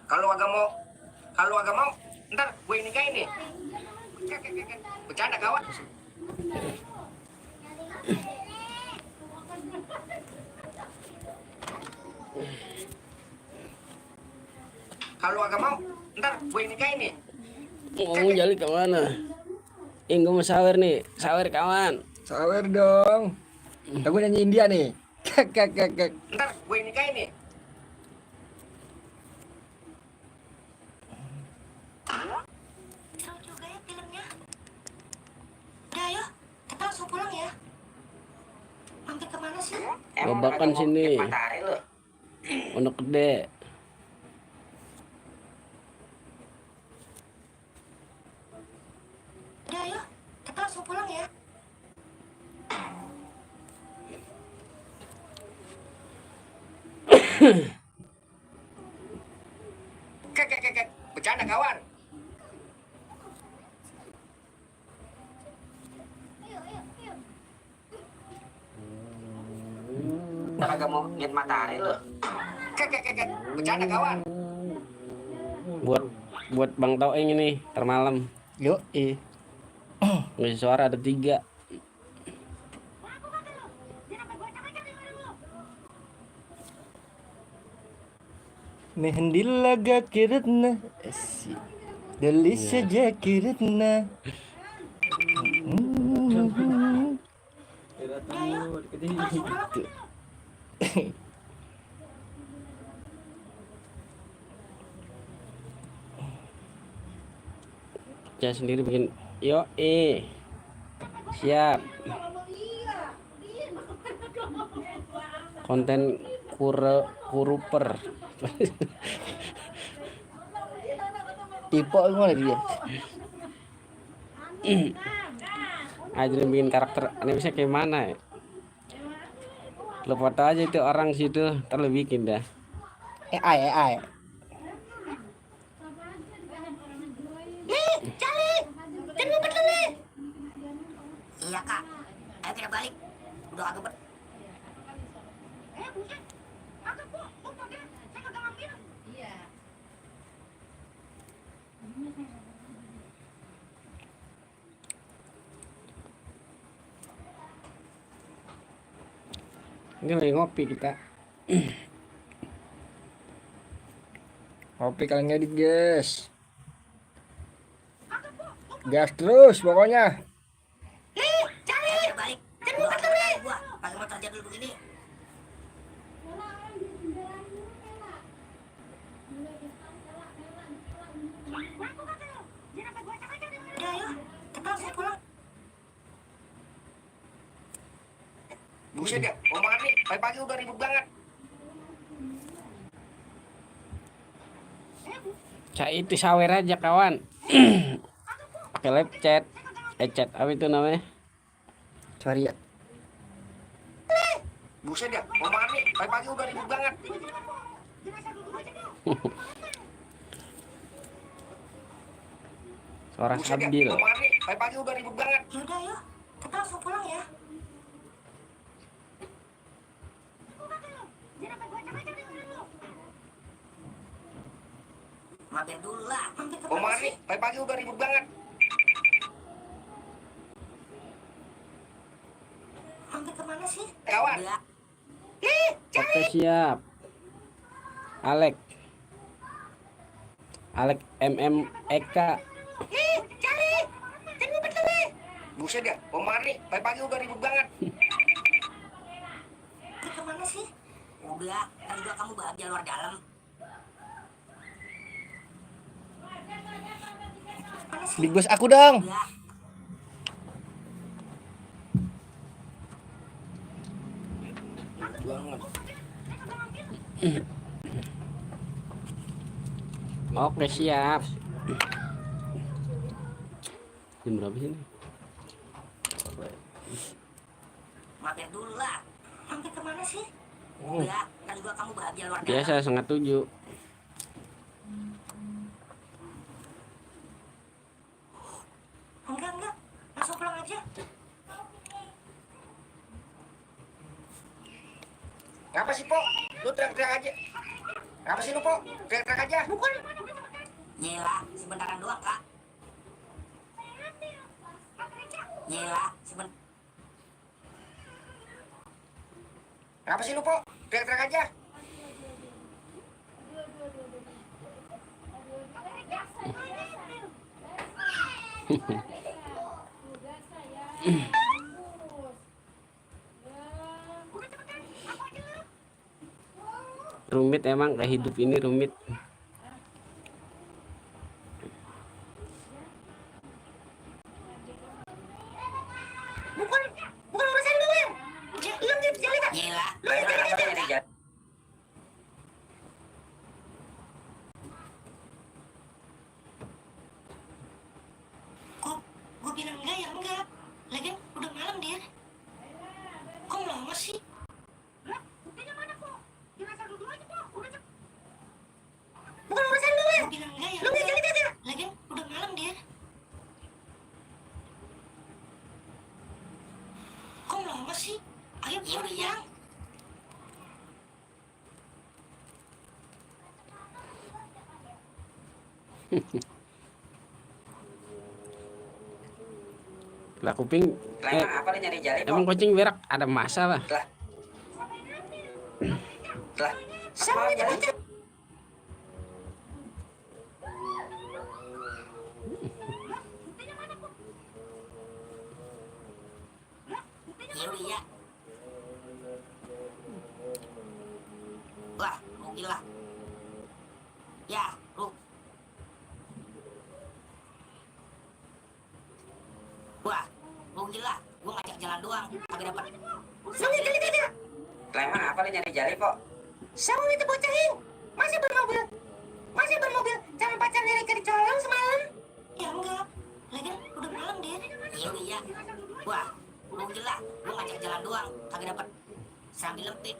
Kalau agak mau, ntar gue nikahin nih. Bercanda kawan. Kalau agak mau, ntar gue nikahin nih. Ngomong jali kemana? Gue mau sawer nih, sawer kawan. Sawer dong. Aku nyanyi India nih. Ntar gue nikahin nih. Seru juga ya filmnya. Udah ayo, kita langsung pulang ya. Mampir kemana sih? Babakan sini. Matahari lo. Pondok Gede. Udah ayo, kita langsung pulang ya. Bercanda kawan. Ntar agak mau lihat matahari lo. Bercanda kawan. Buat Bang Toeng ini termalam. Yo, Ngisi suara ada 3. Mehendila gakiratna. Delisya jakiratna. Saya sendiri bikin. Siap. Konten kuruper. Tipe gimana dia? Aja bikin karakter aneh bisa kayak mana ya? Lo foto aja itu orang situ, ntar lo bikin dah. AI. Iya kak, ayo kita balik. Udah agak Ini lagi ngopi kita. Kopi kalian ngedit guys. Gas terus pokoknya. ayo kita balik. Udah agak bertanya gua, pakai motor jadul begini. Udah ayo, kita langsung pulang. Buset ya, omongan nih, pagi-pagi udah ribut banget. Cak itu sawer aja kawan. Pakai live chat. Chat apa itu namanya? Sorry ya. Buset ya, omongan nih, pagi-pagi udah ribut banget. Suara Buset ya, Sabil. omongan nih, pagi-pagi udah ribut banget. Yaudah ayo, kita langsung pulang ya. Mampir dulu lah. Mampir kemana Omongan sih? nih, pagi-pagi udah ribut banget. Mampir kemana sih? Kawan. Udah. Oke siap. Alek MMEK. Buset ya, omongan nih, pagi-pagi udah ribut banget. Mampir kemana sih? Udah, kan juga kamu bahagia luar dalam. Mana sih? Big boss aku dong. Udah. Oke siap. Jam berapa sih ini? Mampir dulu lah. Mampir kemana sih? Udah, kan juga kamu bahagia luar dalam. Biasa 6:30. Enggak. Langsung pulang aja. Ngapa sih, Po? Lu teriak-teriak aja. Apa sih lu, Po? Teriak-teriak aja. Bukan. Gila, sebentaran doang, Kak. Gila, sebentar. Apa sih lu, Po? Teriak-teriak aja. Rumit emang, kayak hidup ini rumit. Bukan urusan lu, Bang. Diam, jangan lihat. Gila. Lu yang kenapa nyari jalan? Gue bilang enggak ya enggak. Lagian udah malam dia. Kok lama sih? Lah, buktinya mana, Po? Dirasa dulu aja, Po. Bukan urusan lu, Bang. Gue bilang enggak ya. Lu enggak jadi aja. Lagian udah malam dia. Kok lama sih? Ayo pulang. Lah kuping Lah emang apa lu nyari jali, Po? emang kucing berak ada masalah. Lah. Lah. Sama itu Jalan. bocah. Iya. Wah, mau gila. Ya, lu. Wah, mau gila. Gua ngajak jalan doang, kagak dapat. Sama itu aja. Lah emang apa lu nyari jali, Po? Sama itu bocahin. Masih bermobil. Jangan pacar Rika dicolong semalam. Ya enggak. Lagian udah malam dia. Iya. Wah, mau gila. Gua ngajak jalan doang, kagak dapat. Sambil lempit.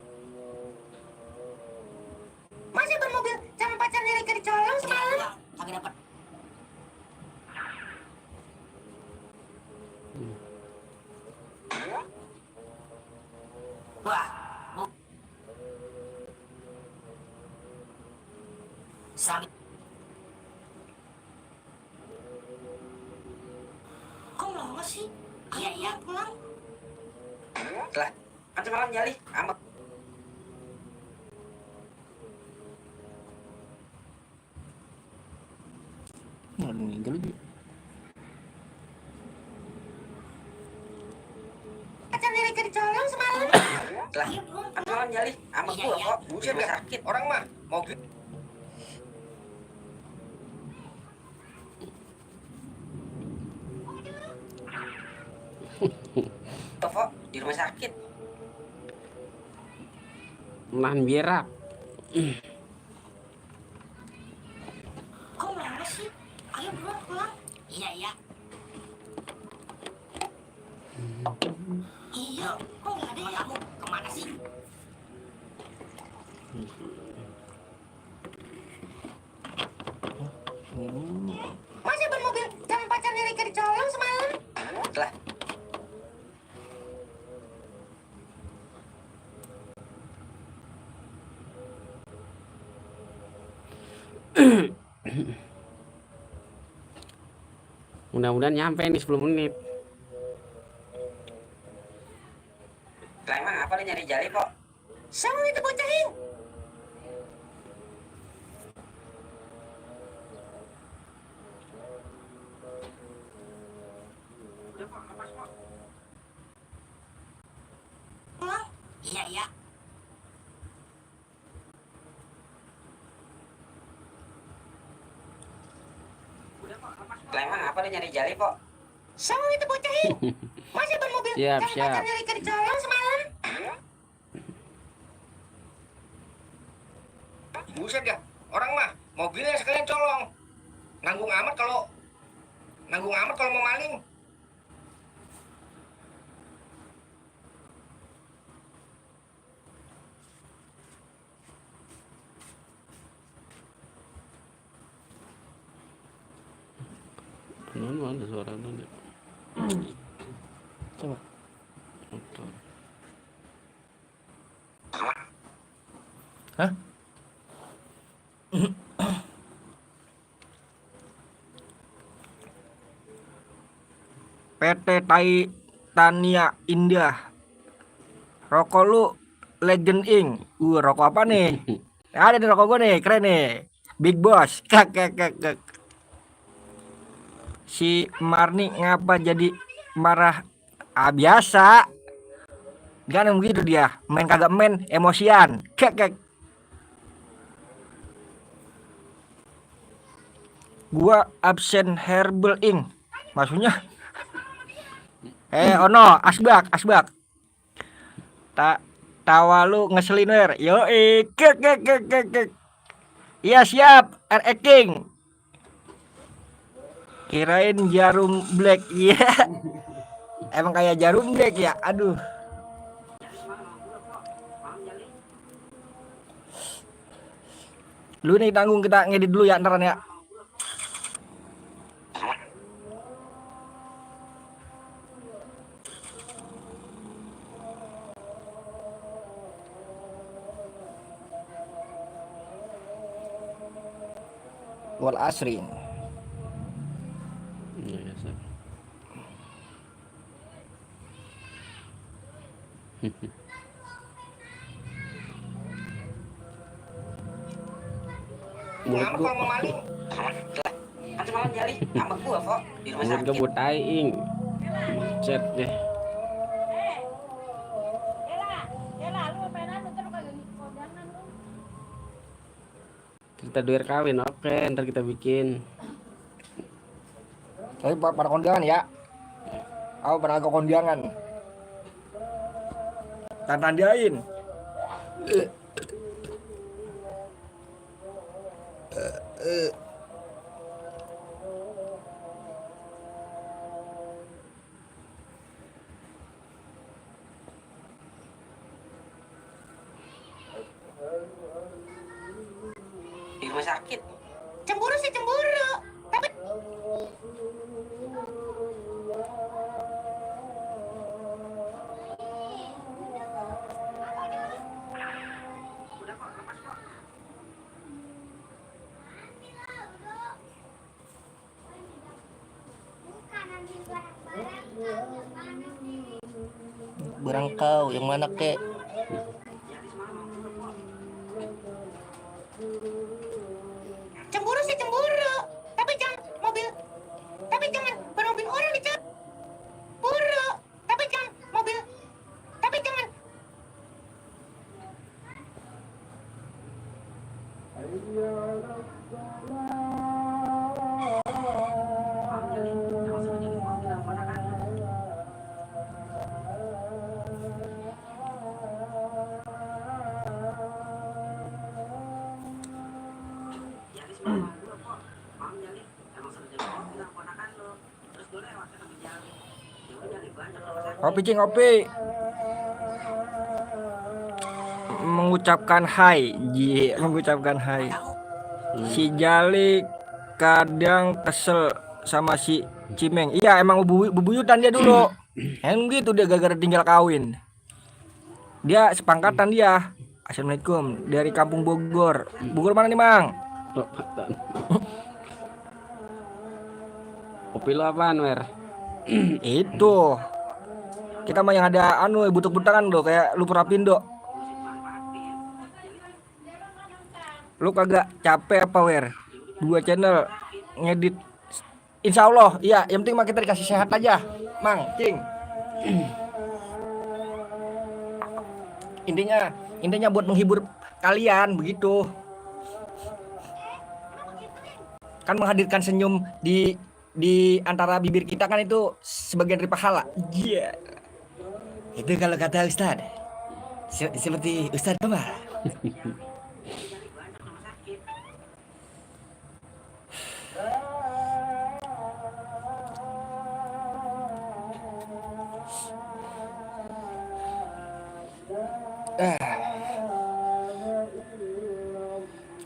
Masih bermobil. Jangan pacar Rika dicolong semalam. Kagak dapat. Wah, sambil. Kok lama sih? Iya, pulang. Lah, kan semalam jali. Amat. Nggak ada meninggal lagi. Pacar Rika dicolong semalam. Lah, kan semalam jali. Amat gua, Po. Buset gak sakit. Orang mah mau gitu. Po, di rumah sakit. Menahan berak. Kok lama sih? Ayo pulang. Iya. Iya, kok nggak ada ya? Kamu kemana sih? Masih bermobil. Jangan pacar Rika dicolong semalam. Lah, Mudah-mudahan nyampe nih 10 menit. lah emang apa lu nyari jali, Po? Sama itu bocahin. Pulang? Iya. Lah emang apa lu nyari jali, Po? Sama itu bocahin. Masih bermobil. Siap. Jangan pacar Rika dicolong semalam. Buset ya. Orang mah mobilnya sekalian colong. Nanggung amat kalau mau maling. Mana ada suara nanya. Coba. Motor. Hah? Teh Titania Indah. Rokok lu Legend Ink. Rokok apa nih? Ada di rokok gue nih, keren nih. Big Boss. Kak. Si Marni ngapa jadi marah? Biasa. Jangan begitu dia. Main kagak main, emosian. Kak. Gua absen Herbal Ink. Maksudnya ono asbak. Tawa lu ngeselin wer. Yo kek. Iya siap, King. Kirain jarum black. Iya. Emang kayak jarum black ya. Aduh. Lu nih tanggung, kita ngedit dulu ya ntaran ya. Wal asrin. Mulut gua kalau mau maling. Kan semalam nyari sama gua kok di rumah mulut sakit. gua butai ing. Chat deh. Kita duir kawin, oke, ntar kita bikin. Tapi pada kondangan ya. Aku pernah ke kondangan. Tandiain. Di rumah sakit. Cemburu sih cemburu, tapi Barang kau yang mana kek? cemburu sih cemburu, tapi jangan mobil, tapi jangan bermobil orang dicemburu, tapi jangan mobil, tapi jangan. Ngopi. Mengucapkan hai. Mengucapkan hai. Si Jali kadang kesel sama si Cimeng. Iya, emang bebuyutan dia dulu. Emang gitu dia gara-gara tinggal kawin. Dia sepangkatan dia. Assalamualaikum, dari kampung Bogor. Bogor mana nih, Mang? Kopi lu apaan, Wer? Itu. Kita mah yang ada butek-butekan lo kayak lu Prapindo. Lu kagak capek apa, Wer? 2 channel ngedit. Insya Allah, iya. Yang penting mah kita dikasih sehat aja, Mang, Cing. Intinya buat menghibur kalian begitu. Kan menghadirkan senyum di antara bibir kita kan itu sebagian dari pahala. Iya. Yeah. Itu kalau kata Ustad. Seperti Ustad Omar.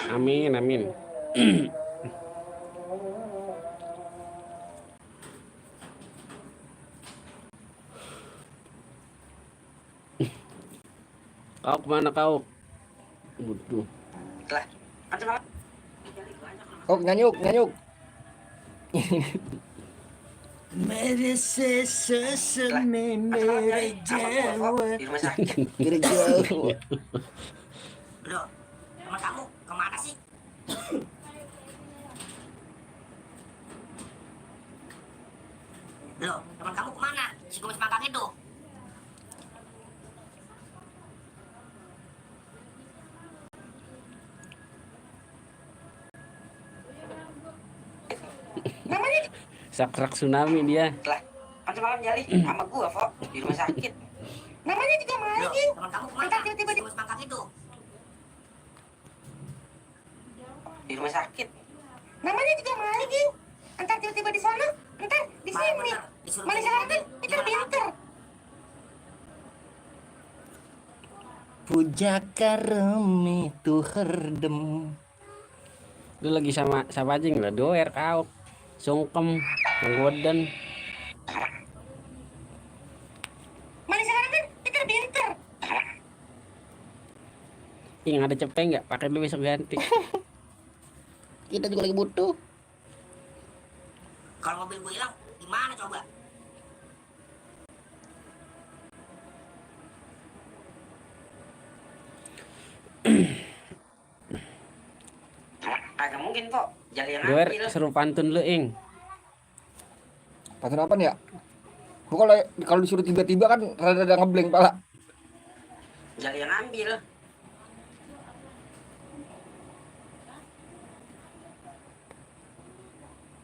Amin. Kau kemana kau? Waduh. Lah, kan semalam Oh, nganyuk. Merese sesame mere Jawa. Di rumah sakit. Mere Jawa. Loh, teman kamu kemana sih? Loh, teman kamu kemana? Si kumis mangkang itu. Namanya Sakrak tsunami dia. Lah, kan semalam Jali sama gua, Fok, di rumah sakit. namanya juga Loh, maling. teman kamu kemana? Entar tiba-tiba Si kumis mangkang itu. Di rumah sakit. namanya juga maling. Entar tiba-tiba di sana, entar di Maling sini. bener, disuruh Maling cari sekarang kan mobil, pinter gimana pinter. Puja karemi tu herdem. Lu lagi sama siapa aja nggak? Doer kau. Sungkem, Manggodan. Maling sekarang kan pinter pinter. Ing ada cepeng nggak? Pakai dulu besok ganti. Kita juga lagi butuh. Kalau mobil gue hilang, gimana coba? Kagak mungkin, Fok. Jali yang Doer ambil. seru pantun lu, Ing. Pantun apa nih ya? Gua kalau disuruh tiba-tiba kan rada-rada ngeblank pala. Jali yang ambil.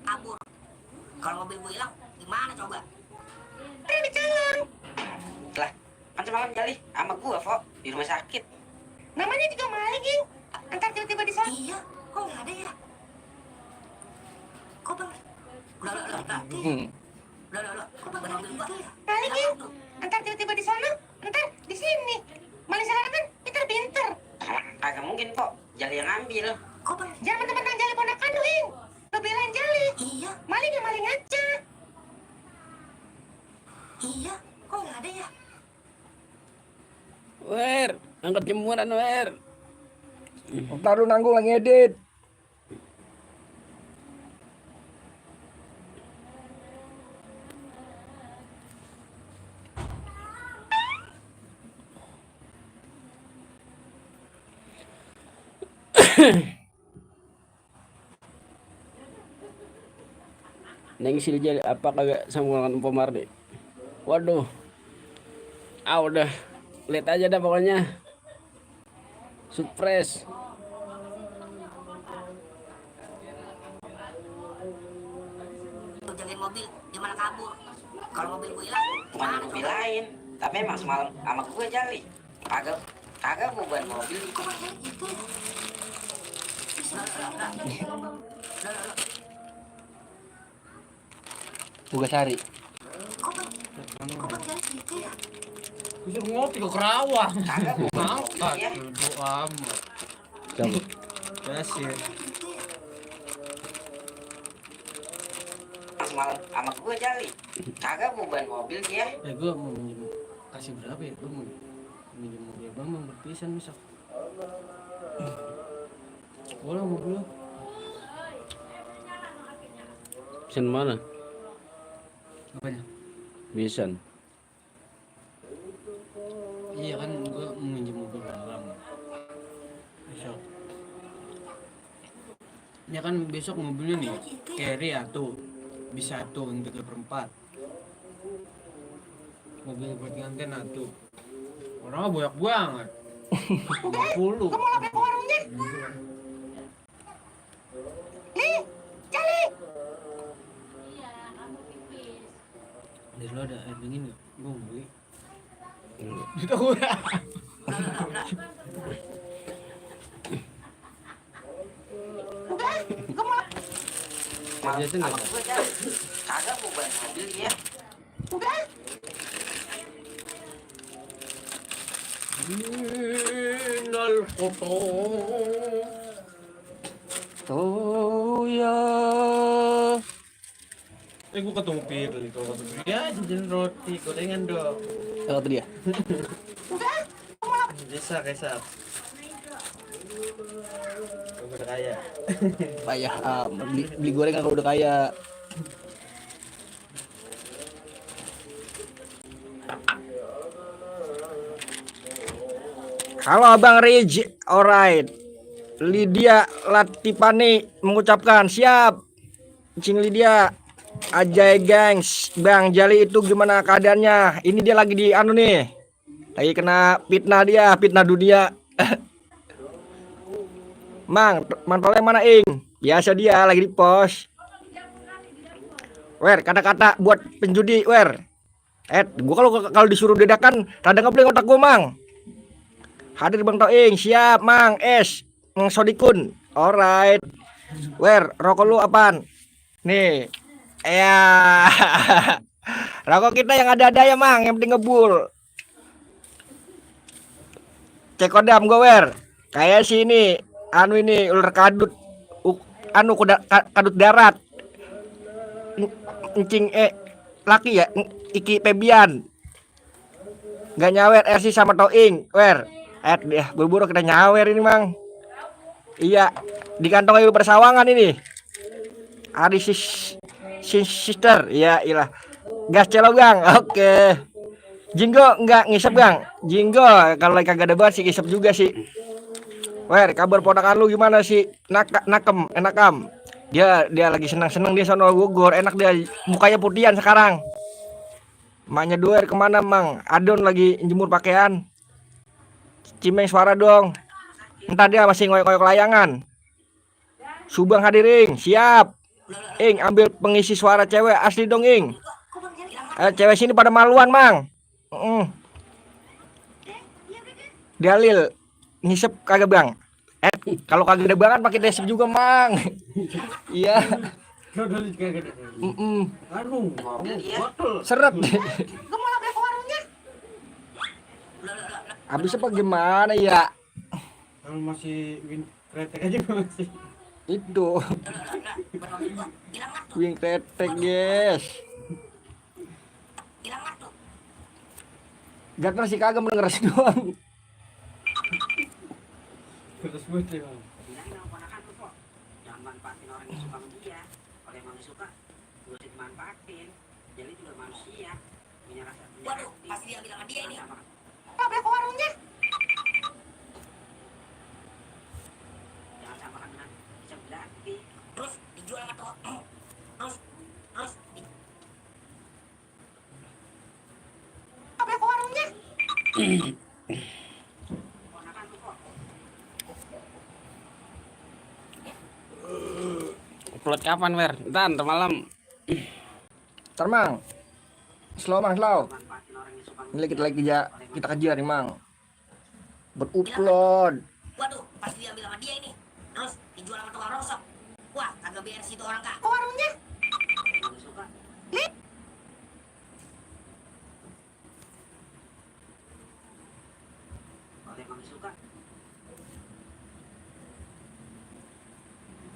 Kabur. Kalau mobil gue hilang, gimana coba? Ada dicolong. Lah, kan semalam Jali sama gua, Fok, di rumah sakit. Namanya juga maling. Entar tiba-tiba di sana. Iya, kok nggak ada ya? Kok bang? Loh, kok bang mobil gua? Maling. Hilang tuh. Entar tiba-tiba di sana, entar di sini. Maling sekarang kan pinter pinter. Kagak mungkin, Fok. Jali yang ambil. Kok bang? Jangan mentang-mentang Jali ponakan lu, Ing. Lu belain Jali. Iya, Maling ya maling aja. iya, kok nggak ada ya? Wer, angkat jemuran, Wer. Ntar lu nanggung lagi edit. Neng Siljali apa kagak sama dengan Pomardi? Waduh. Ah udah. Lihat aja dah pokoknya. Surprise. Lu jagain mobil, gimana kabur? Kalau mobil gue hilang, Bukan gimana gua coba? belain. Tapi emang semalam sama gua Jali. Kagak gua ban mobil. Kok bang kayak gitu ya? Tugas hari. Kok bang kayak gitu ya? Bisa ngopi ke Kerawang. Kagak gua ban mobil Angkat ya. duduk amat. Coba. Kasih. Gitu ya? Semalam sama gua Jali. Kagak gua ban mobil dia. Ya gue mau minjem kasih berapa ya? Gue mau minjem mobil Bambang berpisan misal. Boleh mobil lo. Pesen mana? Apanya? Bisan. Iya kan gue mau minjem mobil Bambang. Besok. Ya kan besok mobilnya nih carry atau bisa tuh untuk 3/4. Mobil buat nganten atuh. Orangnya banyak banget. 50. Gua mau lapor ke warungnya. Nih, Jali. Dari lo ada air dingin nggak? Gue mau beli. Itu kurang. Udah, gua mau Semalam Biasa nggak sama ada? gua Jali. Kagak gua ban mobil dia. udah. Minal kotor. Oh ya. Gue ketemu Pirli kalau ketemu ya jajan roti gorengan dong. Kalau tadi ya. Udah. Bisa kayak gue udah kaya. Payah beli gorengan kalau udah kaya. Halo Abang Rij, alright. Lydia Latifani mengucapkan siap. Cing Lydia, Ajay gengs, Bang Jali itu gimana keadaannya? Ini dia lagi di anu nih, lagi kena fitnah dia, fitnah dunia. Mang, mantolnya mana ing? Biasa dia lagi di pos. Wer, kata-kata buat penjudi, wer. Gua kalau disuruh dadakan, rada ngebleng otak gua, Mang. Hadir Bang Toing, siap Mang Mang Sodikun, alright. Wer, rokok lu apaan? Nih, ya. Rokok kita yang ada ya Mang, yang penting ngebul. Cek kodam gue wer. Kayak si ini, anu ini ular kadut, kadut darat. Encing laki ya, iki pebian. Gak nyawer RC sama Toing, wer. Dia buru-buru kita nyawer ini Mang. Iya, di kantong ibu persawangan ini. Ada sister, ya ilah. Gas celo Bang, oke. Jinggo enggak ngisep Bang. Jinggo kalau lagi kagak ada banget sih ngisep juga sih. Wer, kabar ponakan lu gimana sih? Enakam. Dia lagi senang-senang dia sono Bogor, enak dia mukanya putihan sekarang. Maknya Doer kemana Mang? Adon lagi jemur pakaian. Cimeng suara dong. Entar dia masih ngoyok-ngoyok layangan. Subang hadiring, siap. Ing ambil pengisi suara cewek asli dong Ing. Cewek sini pada maluan Mang. Dalil ngisep kagak Bang. Kalau kagak ada banget pakai desip juga Mang. Iya. Seret. Gue mau labrak ke warungnya. Habis apa gimana ya? Kalau masih kretek aja masih. Itu. Wing kretek guys. Gak sih kagak mendengar sih doang. Terus bocil. Jangan manfaatin orang yang suka sama dia. Kalau emang suka, gak usah dimanfaatin. Jadi juga manusia punya rasa. Waduh, pasti dia bilang sama dia ini. Labrak ke warungnya. Jangan samakan dengan bisa berarti. Terus dijual sama tuh. Terus Labrak ke warungnya. Ponakan tuh kok. Upload kapan Wer? Ntar malam. Ntar Mang. Slow Mang, slow. Manfaatin orang yang suka. Ini kita kejar nih Mang. Berupload. waduh, pasti dia bilang sama dia ini. Terus dijual sama tukang rosok. Wah, kagak beres itu orang Kak. Ke warungnya. Emang suka. Kalau emang suka.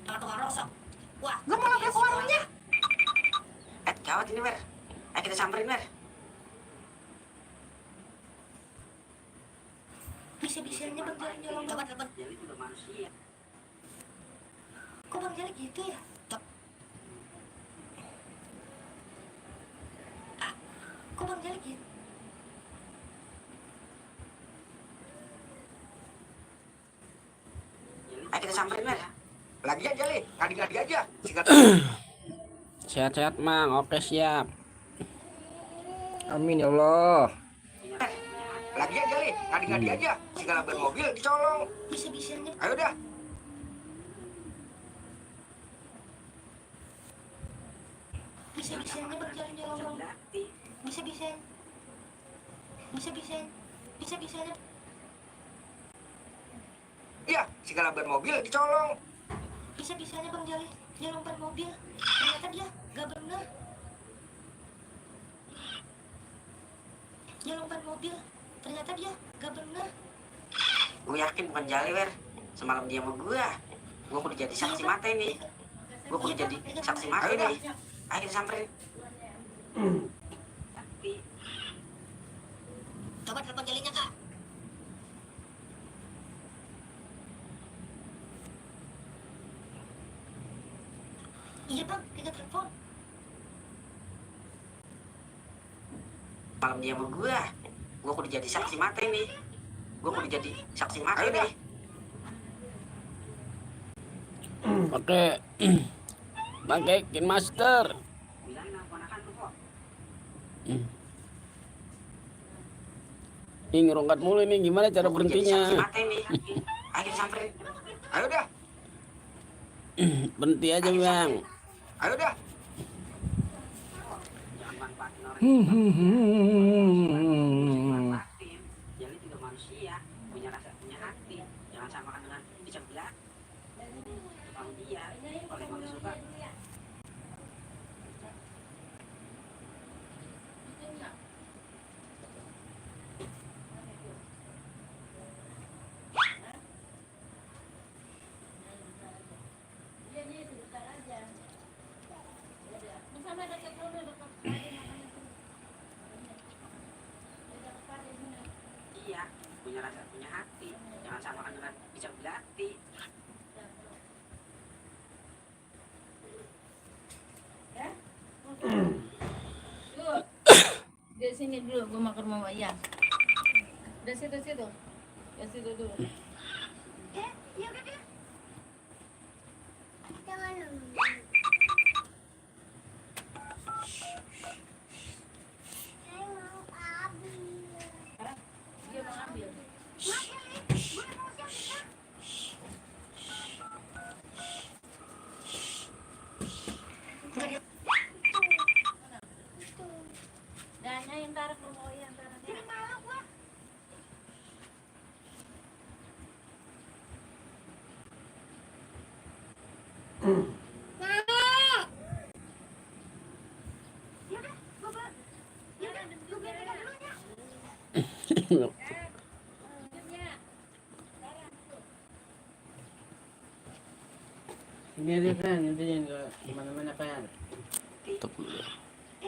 Sama tukang rosok. Wah, Gue mau labrak ke warungnya. Gawat ini Wer. Ayo kita samperin Wer. bisa-bisanya Bang Jali nyolong. Coba telepon. Jadi juga manusia. Kok Bang Jali gitu ya? Kok Bang Jali gitu? Ayo kita samperin Wer. Lagian Jali, ngadi-ngadi aja. Sikat. Sehat-sehat Mang, oke siap. Amin ya Allah. Lagian Jali, ngadi-ngadi aja. Segala ban mobil dicolong. Bisa-bisanya. Ayo dah. Bisa-bisanya Bang Jali nyolong. Bisa-bisanya. Bisa-bisanya. Bisa-bisanya. Iya, segala ban mobil dicolong. Bisa-bisanya Bang Jali nyolong ban mobil. Ternyata dia gak bener. Nyolong ban mobil. Ternyata dia gak bener. Gue yakin bukan Jali Wer. Semalam dia sama gue. Gue kudu jadi saksi mata ini. Gue kudu jadi saksi mata ini. Ayo kita samperin. Tapi Coba telepon Jalinya Kak. Iya Bang, kita telepon. malam dia sama gue kudu jadi saksi mata ini. Gue kudu jadi saksi mata Ayo dah. nih. Pakai Kin Master. Bilangin sama ponakan lu kok. Ih, ngerongkat mulu nih, gimana cara Gua kudu jadi saksi berhentinya? mata nih. Ayo samperin. Ayo dah. Berhenti aja bang. Ayo dah. Jangan manfaatin orang yang manfaatin. Jali juga manusia, punya rasa, punya hati. Jangan samakan dengan pisang belah. Tukang dia, oleh mau suka. Iya, punya rasa, punya hati. Jangan samakan dengan pisang belati. Di sini dulu, gue makan sama ayah. Di situ. Di situ dulu. Ya udah deh. Jangan Saya mau ambil. Dia mau ambil. Dana yang taruh ke mau yang taruh. Ini malu gua. Ini aja kan, nanti jangan ke mana-mana kan. Tutup dulu.